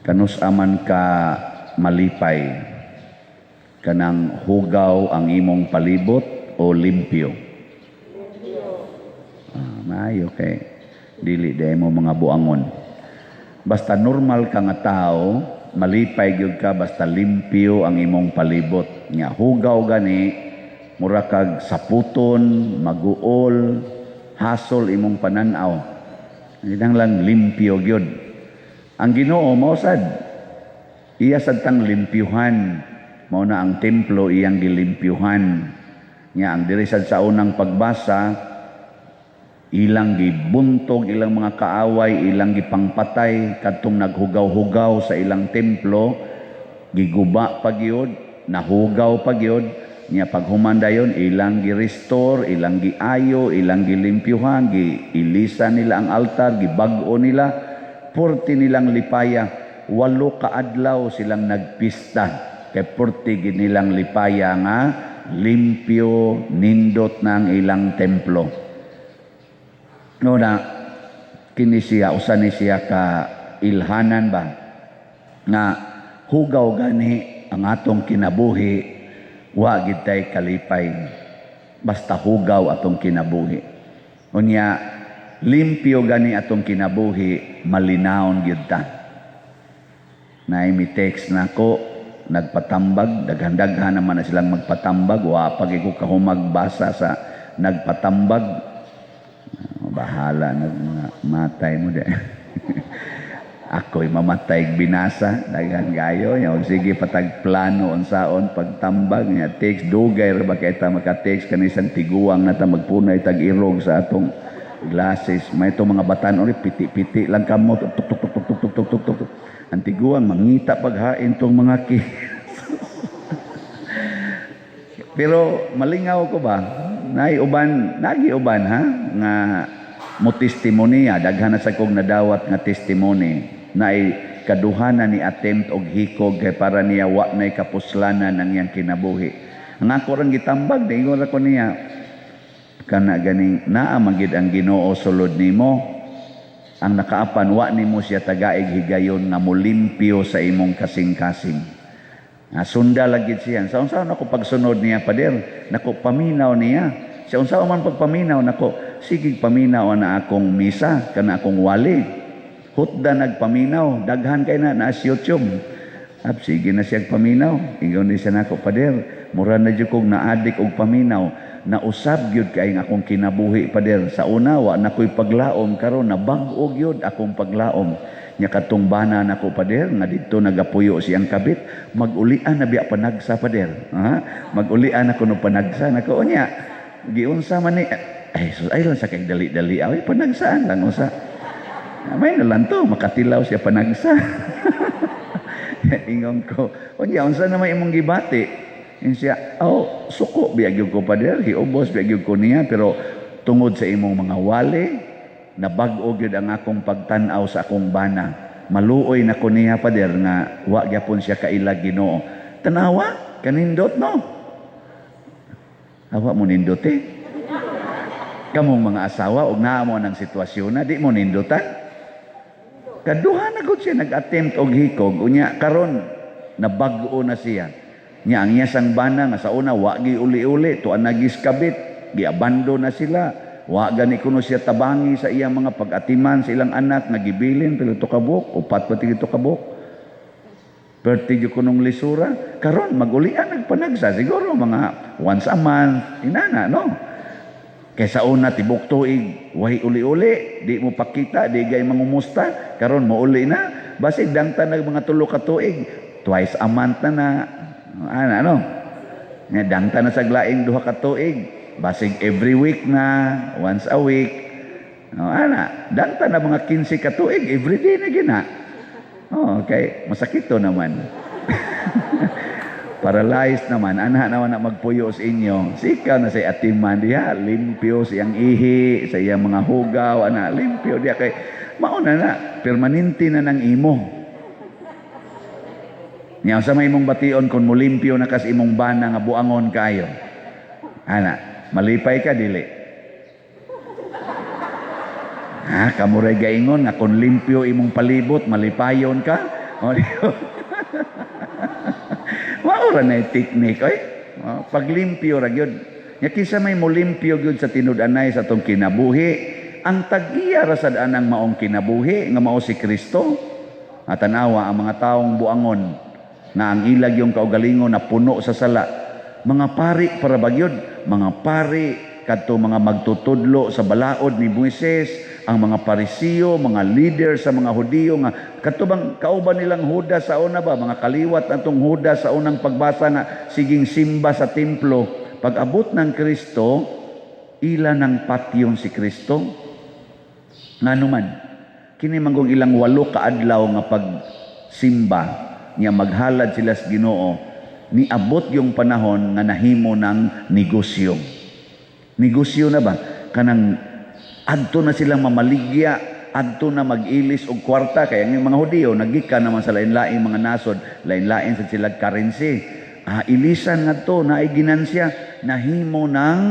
Kanus-a man ka malipay, kanang hugaw ang imong palibot o limpyo? Ah, maayo kay dili diay mo mga buangon. Basta normal ka nga tao, malipay gyud ka basta limpyo ang imong palibot. Nya hugaw gani, mura kag saputon, maguol, hasol imong pananaw. Kinahanglan limpyo gyud. Ang Ginoo mao sad, iya sad tang limpyuhan. Mao na ang templo iyang gilimpyuhan. Nya ang diri sad sa unang pagbasa, ilang gibuntog ilang mga kaaway, ilang gipangpatay kadtong naghugaw-hugaw sa ilang templo, giguba pa gyud, nahugaw pa gyud. Nya paghuman dayon, ilang gi-restore, ilang giayo, ilang gilimpyuhan, giilisa nila ang altar, gibag-o nila, purti nilang lipaya. 8 ka adlaw silang nagpista kay purti gid nilang lipaya nga limpyo, nindot na ang ilang templo. No na kini siya, usa ni siya ka ilhanan ba nga hugaw gani ang atong kinabuhi, wa gid tay kalipay basta hugaw atong kinabuhi. Unya limpyo gani atong kinabuhi, malinawon gyud ta. Naay mi text nako nagpatambag, daghan-daghan naman na silang magpatambag, wa pa gyud ko kahumag basa sa nagpatambag. Bahala nag mga matay mo di. Ako'y mamatay binasa, daghan gayo nya. Sige patag plano unsaon pagtambag nya text, dugay ra ba kay ta maka-text kanisang tiguang na ta, magpunay tag irog sa atong glasses. May to mga batan ori, piti-piti lang kamo, tuk tuk tuk tuk tuk tuk tuk tuk. Ang tiguang mangita paghain tong mga ki. Pero malingaw ko ba? Nay uban, nagi uban ha nga mo testimonya, daghan na sa kog nadawat nga testimony naay kaduhanan ni attempt og hikog kay para niya wa nay kapuslanan ang iyang kinabuhi. Ang ako rang gitambag, diingon ra ko niya, kana ganing naa man gid ang Ginoo sulod nimo, ang nakaapan wa nimo siya tagaig higayon nga molimpyo sa imong kasing-kasing. Ah, sunda lang gid siya. Sa unsa nako pagsunod niya, pader, nako paminaw niya. Sa unsa man pagpaminaw nako, sige paminaw na akong misa kana akong wali. Hutda nagpaminaw, daghan kay na sa YouTube. Ap sige na siya paminaw. Ingon ni siya nako, "Pader, mura na jud kog naadik og paminaw. Nausab gyud kay ang akong kinabuhi, pader. Sa una wa na ko'y paglaom, karon nabag-o gyud akong paglaom." Nya kadtong bana nako, pader, nga didto nagapuyo siyang kabit, mag-ulian na biya panagsa, pader. Ha? Mag-ulian ako no panagsa nako nya. Giunsa man ni ay sus, ay lang sa kay dali-dali ay panagsaan lang usa. May na lang to, makatilaw siya panagsa. Ingon ko, "Unya unsa naman imong gibati?" Ingon siya, "Oh, suko biya gyud ko, pader, hiubos biya gyud ko niya, pero tungod sa imong mga wali, nabag-o gyud ang akong pagtan-aw sa akong bana. Maluoy na ko niya, pader, nga wa gyapon siya kaila Ginoo." Tanawa, kanindot no. Awa mo nindot eh. Kamong mga asawa, og naa mo ng sitwasyon na, di mo nindutan. Kaduha na gud siya nag-attempt og hikog, unya karon nabag-o na siya. Nya ang iya sang bana nga sa una wa gi uli-uli, tuan nagis kabit, giabando na sila. Wa gani kuno siya tabangi sa iyang mga pag-atiman sa ilang anak nga gibilin pero to kabuk, upat pa to kabuk. Perti jud kunong lisura, karon magulian nagpanagsa siguro mga once a month, inana no. Kaysa una tibok tuig way uli-uli, di mo pakita, di gay mangumusta, karon mouli na, basig dangtan nag mga 3 ka tuig, twice a month na na. Ana no. Nga dangtan na sa laing 2 ka tuig, basig every week na, once a week. No, ana, dangtan na mga 15 ka tuig, every day na gina. Oh, okay, masakit to naman. Paralyzed naman, ana naman na magpuyo sa inyo. Sikaw na sa atiman diha, limpyo siyang ihi, sa iyang mga hugaw, ana, limpyo diha kay mauna na, permanente na ng imo. Nya sa may imong bation kung mulimpyo na kas imong bana nga buangon kayo. Ana, malipay ka dili? Ha, kamuray gaingon nga kung limpyo imong palibot, malipayon ka. O, di ba? Mao ra na technique oy. Oh, paglimpyo ra gyud. Nya kinsa may molimpyo gyud sa tinud-anay sa atong kinabuhi, ang tag-iya ra sad anang maong kinabuhi nga mao si Kristo. At tanawa ang mga taong buangon nga ang ilag yung kaugalingon na puno sa sala. Mga pari para bagyod, mga pari kadto mga magtutudlo sa balaod ni Moises, ang mga Parisiyo, mga leader sa mga Hudiyo nga kadto bang kauban nilang Judas sa una ba, mga kaliwat atong Judas sa unang pagbasa nga siging simba sa templo. Pag abot ng Kristo, ila ng patyon si Kristo. Ngano man, kini manggong ilang 8 ka adlaw nga pagsimba niya, maghalad sila sa Ginoo, niabot yung panahon nga nahimo ng negosyo. Negosyo na ba? Kanang adto na silang mamaligya, adto na mag-ilis og kwarta, kaya ang mga Hudiyo nagikan naman sa lain-laing mga nasod, lain-lain sa sila currency. Ah, ilisan ngadto naay ginansya, nahimo ng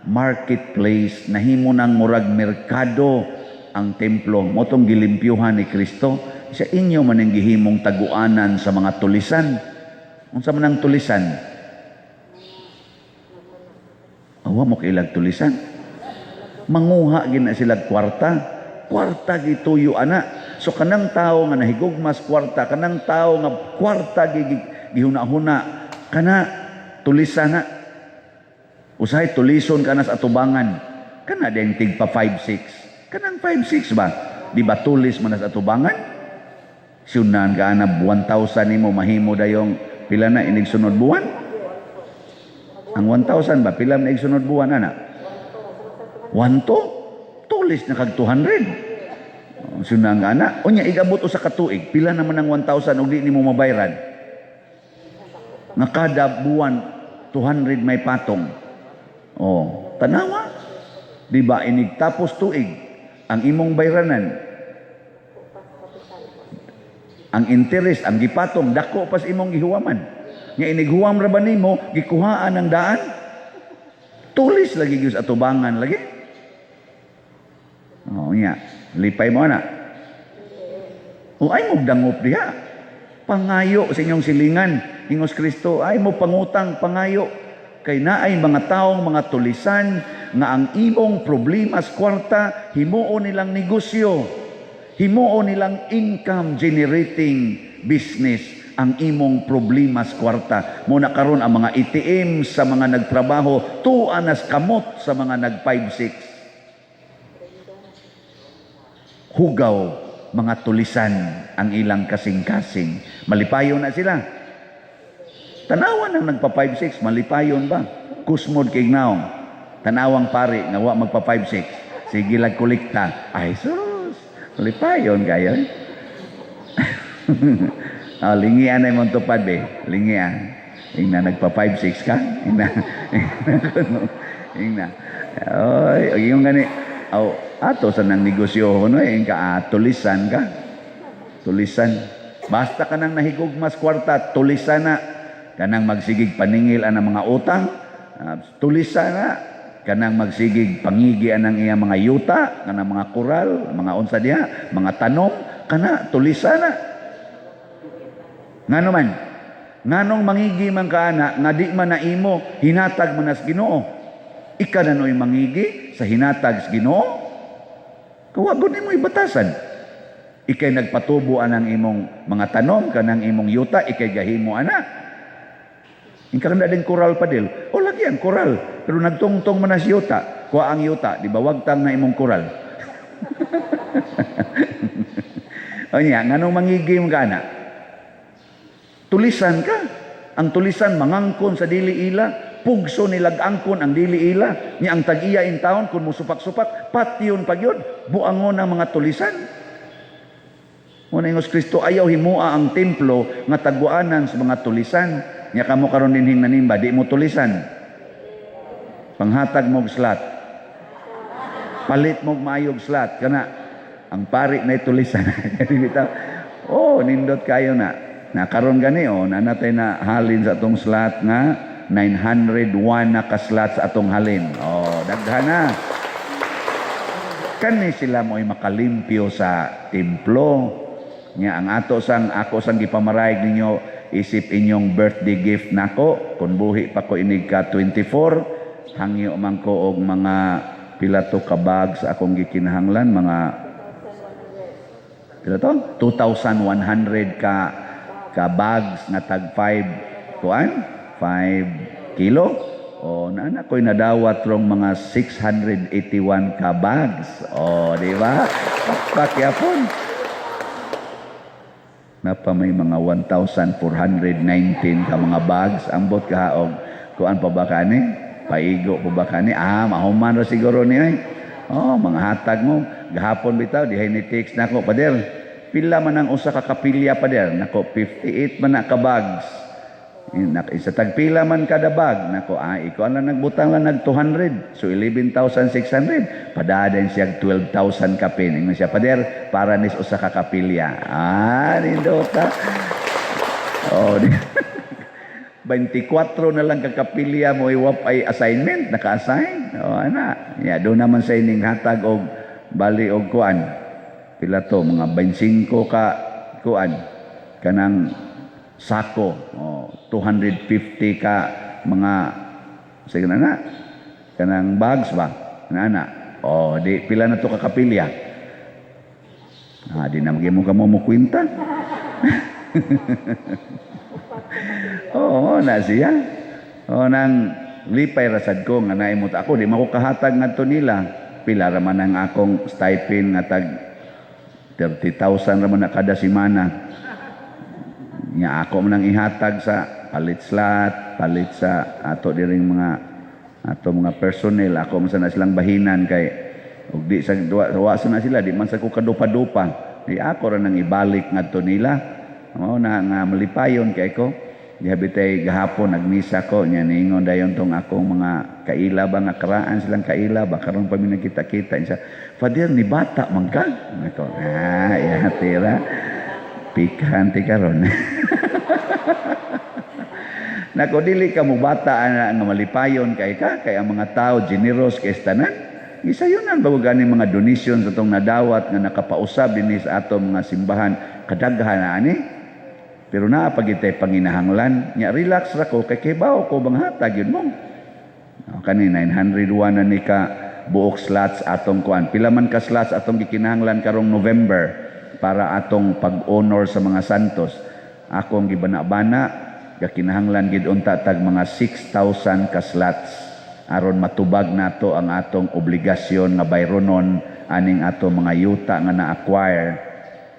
marketplace, nahimo ng murag merkado ang templo. Mao tong gilimpyuhan ni Kristo. Sa inyo man ang gihimong taguanan sa mga tulisan. Unsa man ang tulisan? Awa mo kailag tulisan. Manguha gina sila kwarta. Kwarta gituyo ana. So kanang tao nga nahigugmas kwarta, kanang tao nga kwarta gihuna-huna, kana tulisan na. Usahay tulison ka na sa atubangan. Kana din tigpa 5-6. Kanang 5-6 ba? Di ba tulis man na sa atubangan? Syunan ka na 1,000 nimo mahimo dayong pila na inig sunod buwan? Ang 1,000 ba? Pila na inig sunod buwan ana? 1 to? Tulis na kag 200. Syunan ka na. Unya igabot usa ka tuig, pila naman ang 1,000 og di nimo mabayran? Nga kada buwan 200 may patong. Oh, tanawa. Di ba inig tapos tuig ang imong bayranan, ang interest, ang gipatong, dako pas imong gihuwaman. Nga inighuwam ra ba nimo, gikuhaan ang daan? Tulis lagi gyud sa atubangan lagi. Oh, nya, lipay mo ana. O ay mo dangop diha. Pangayo sa inyong silingan. Ingos Kristo, ay mo pangutang, pangayo. Kay naay mga taong mga tulisan nga ang imong problema sa kwarta, himuon nilang negosyo. Himuon nilang income generating business ang imong problema sa kwarta. Muna karon ang mga ATM sa mga nagtrabaho, tuwa nas kamot sa mga nag 5-6. Hugaw mga tulisan ang ilang kasing-kasing. Malipayon na sila. Tanawan ang nagpa 5-6, malipayon ba? Kusmod kay naong. Tanawang pare nga wa magpa 5-6. Sige lag kolekta. Ay sus, malipayon kayo. Oh, lingian na imong tupad be. Lingian. Ingna nagpa 5-6 ka. Ingna. Ingna. Oy, yung gani. Oh, ato sa nang negosyo no eh ka ah, tulisan ka. Tulisan. Basta ka nang nahigugmas kwarta, tulisan na. Kanang magsigig paningil ang mga utang, tulisan na. Kanang magsigig pangigi ang iya mga yuta, kanang mga koral, mga unsa diha, mga tanom, kana tulisan na. Ngano man? Nganong mangigi man ka ana nga di man na imo hinatag man nas Ginoo. Ika na no'y mangigi sa hinatag sa Ginoo. Kawa gud nimo ibatasan. Ikay nagpatubo anang imong mga tanom kanang imong yuta, ikay gahimo ana. Ingka na din koral pa dil. O lagi ang koral, pero nagtungtong man na yuta. Kuha ang yuta, di ba wagtang na imong koral. O niya, nganong mangigi mo ka ana? Tulisan ka. Ang tulisan mangangkon sa dili ila, pugso nilag angkon ang dili ila. Nya ang tag-iya in taon kun musupak-supak, patyon pagyud, buangon ang mga tulisan. Muna ingos Kristo, ayaw himua ang templo nga tagwaanan sa mga tulisan. Nya kamo karon dinhing nanimba, di mo tulisan. Panghatag mo og slot. Palit mo og maayog slot kana ang pari na tulisan. Oh, nindot kayo na. Na karon gani oh, nanatay na halin sa atong slot nga 901 na ka-slot sa atong halin. Oh, daghan na. Kani sila mo'y makalimpyo sa templo. Nya ang ato sang ako sang gipamarayag ninyo isip inyong birthday gift nako kung buhi pa ko inig ka 24, hangyo man ko og mga pila to ka bags akong gikinahanglan, mga pila to, 2,100 ka bags nga tag 5 kuan, 5 kilo. O na ko'y nadawat rong mga 681 ka bags. O di ba, pakpak yapon napa may mga 1,419 ka mga bags. Ambot ka og kuan pa ba kani, paigo pa ba kani? Ah, mahuman ra siguro ni ay. Oh, mga hatag mo gahapon bitaw dihay ni text nako, "Pader, pila man ang usa ka kapilya, pader?" Nako, 58 man na ka bags. Isa tagpila man kada bag nako. Ah, ikaw lang nagbutang lang nag 200, so 11,600. Padadayon siya 12,000 kapin. Ingon siya, "Pader, para nis usa ka kapilya." Ah, nindota. Oh, di 24 na lang ka kapilya mo iwap ay assignment, naka-assign. Oh, ana ya, do naman sa ining hatag og bali og kuan, pila to, mga 25 ka kuan, kanang sako. Oh, 250 ka mga, sige na na, kanang bags ba na na. Oh, di pila na to ka kapilya? Ah, di na mo kamo mo kwenta. Oo, na siya. Oo, nang lipay rasad ko nga naimot ako, di man ko kahatag ngadto nila. Pila ra man ang akong stipend nga tag 30,000 ra man na kada semana. Nya ako man ang ihatag sa palit slot, palit sa ato diring mga ato mga personnel, ako man sa na silang bahinan kay ug di sa duwa, wa sa na sila, di man sa ko kadupa-dupa. Di ako ra nang ibalik ngadto nila. Mao na nga malipayon kay ko. Di habitay gahapon nagmisa ko nya niingon dayon tong akong mga kaila ba nga karaan silang kaila ba, karon pa mi nagkita-kita siya, "Father, ni bata man ka." Nako, ah, ya tira. Pikante karon. Nako, dili ka mo bata ana nga malipayon kay ka kay ang mga tao generous kay tanan. Gisayunan bago gani mga donation sa tong nadawat nga nakapausab dinhi sa atong mga simbahan, kadaghan na ani. Pero naa pa gitay panginahanglan. Nya relax ra ko kay kibaw ko bang hatag yun mo. O, kani 901 na ni ka buok slots atong kuan. Pila man ka slots atong gikinahanglan karong November para atong pag-honor sa mga santos? Akong gibana-bana, gakinahanglan gid unta tag mga 6,000 ka slots aron matubag nato ang atong obligasyon nga bayronon aning atong mga yuta nga na-acquire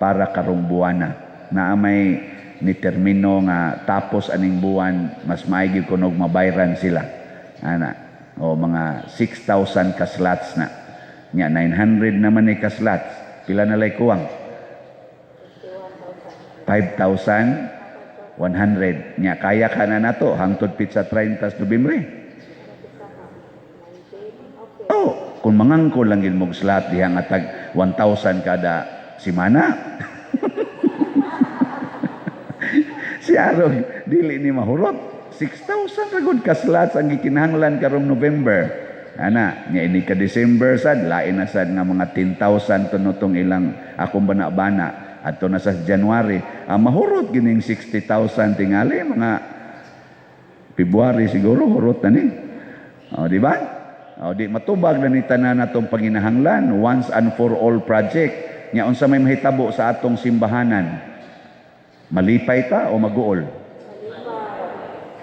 para karong buwana. Naa may ni termino nga tapos aning buwan, mas maigi kunog mabayran sila. Ana, o mga 6,000 ka slots na. Nya 900 naman ni ka slots. Pila na lay kuwang? 5,100. Nya kaya ka na nato hangtod pitsa 30 Nobyembre. Oh, kung mangangko lang gid mog slot diha nga tag 1,000 kada simana. Si Arog dili ni mahurot. 6,000 ra gud ka slots ang gikinahanglan karong November. Ana, nya ini ka December sad lain na sad nga mga 10,000 tuno tong ilang akong bana-bana. Adto na sa January, ah, mahurot gining 60,000 tingali mga February siguro hurot na ni. O, di ba? O, di matubag na ni tanan natong panginahanglan, once and for all project. Nya unsa may mahitabo sa atong simbahanan? Malipay ta o maguol?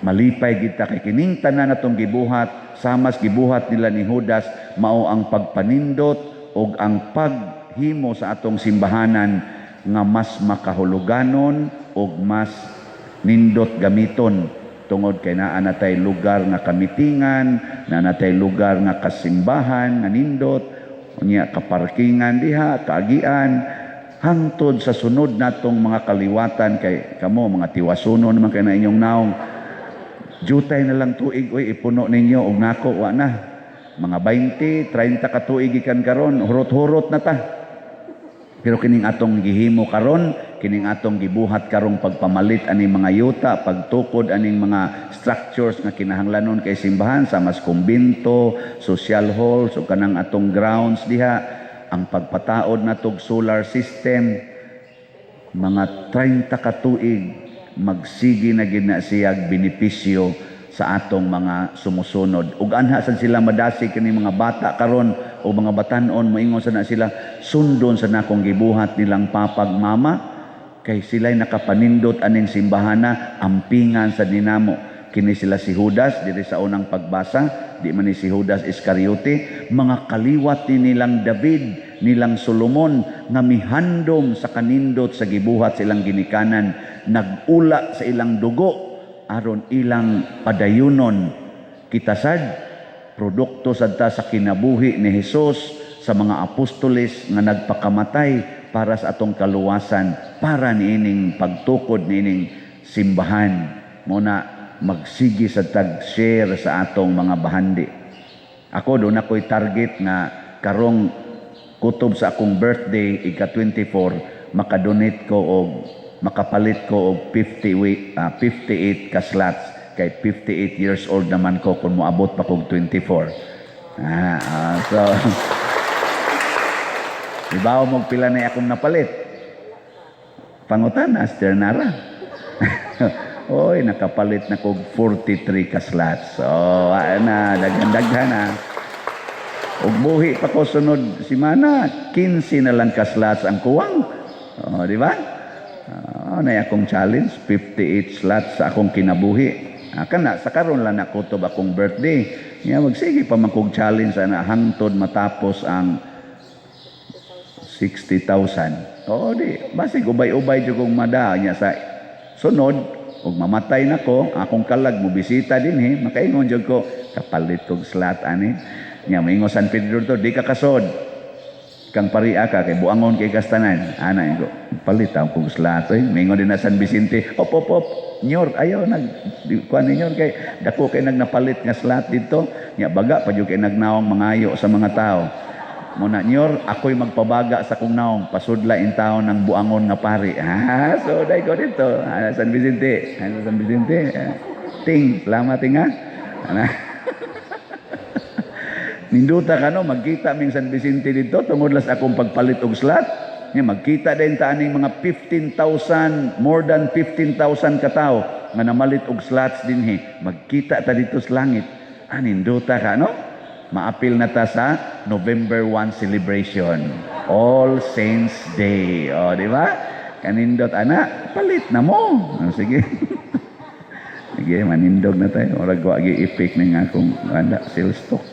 Malipay gid ta kay kining tanan natong gibuhat, samas gibuhat nila ni Judas, mao ang pagpanindot og ang paghimo sa atong simbahanan nga mas makahuluganon og mas nindot gamiton tungod kay naa na tay lugar nga kamitingan, naa na tay lugar nga kasimbahan nga nindot, unya kaparkingan diha, kaagian hangtod sa sunod natong mga kaliwatan kay kamo mga tiwasuno naman kay na inyong naong. Jutay na lang tuig oy ipuno ninyo og nako wa na. Mga 20, 30 ka tuig gikan karon, hurot-hurot na ta. Pero kining atong gihimo karon, kining atong gibuhat karong pagpamalit aning mga yuta, pagtukod aning mga structures nga kinahanglanon kay simbahan sa mas kumbinto, social halls o kanang atong grounds diha, ang pagpataod natog solar system. Mga 30 ka tuig magsige na gid na siyag benepisyo sa atong mga sumusunod. Ug anha sad sila madasig kini mga bata karon o mga batan-on, moingon sa na sila, "Sundon sa nakong gibuhat nilang papag mama kay sila'y nakapanindot aning simbahana, ampingan sa dinamo." Kini sila si Judas diri sa unang pagbasa, di man ni si Judas Iscariote, mga kaliwat ni nilang David, nilang Solomon nga mihandom sa kanindot sa gibuhat silang ginikanan, nagula sa ilang dugo aron ilang padayunon. Kita sad produkto sad ta sa kinabuhi ni Hesus, sa mga apostoles nga nagpakamatay para sa atong kaluwasan, para niining pagtukod niining simbahan. Mo na magsige sa tag-share sa atong mga bahandi. Ako, duna ko'y target nga karong kutob sa akong birthday, ika-24, makadonate ko og makapalit ko og 58 ka slots kay 58 years old naman ko kung moabot pa kog 24. So ibaw mo pila na akong napalit. Pangutana, Sister Nara. Oy, nakapalit na kog 43 ka slots. So, na, daghan-daghan na. Ug buhi pa ko sunod simana, 15 na lang ka slots ang kuwang. Oh, di ba? Na akong challenge, 58 slots sa akong kinabuhi. Kana sa karon lang nakutob akong birthday. Nya magsige pa man kog challenge ana hangtod matapos ang 60,000. Oo, di. Basig ubay-ubay jud kong mada nya sa sunod ug mamatay na ko, akong kalag mo bisita dinhi, makaingon jud ko, "Kapalit kog slot ani." Nya moingon San Pedro to, "Di ka kasod. Kang paria ka kay buangon kay kastanan." Ana ko, "Palit ako kog slot oy." Moingon din na San Vicente, "Op op op. Nyor, ayaw nag kuan ninyo kay dako kay nagnapalit nga slot dito." Nya baga pa jud kay nagnaong mangayo sa mga tao. Muna nyor, ako'y magpabaga sa kong naong, pasudla in taon ng buangon nga pari. Ha, so dai ko dito. Ah, San Vicente. Ah, San Vicente. Ah, ting, salamat ting ha. Ana. Ninduta ka no, magkita ming San Vicente dito tungod las akong pagpalit og slot. Nya magkita din ta aning mga 15,000, more than 15,000 katao nga namalit og slots dinhi. Magkita ta dito sa langit. Ah, ninduta ka no? Maapil na ta sa November 1 celebration. All Saints Day. O, di ba? Kanindot ana, palit na mo. O, sige. Sige, manindog na tayo. Orag wa gi effect ning akong ana sales talk.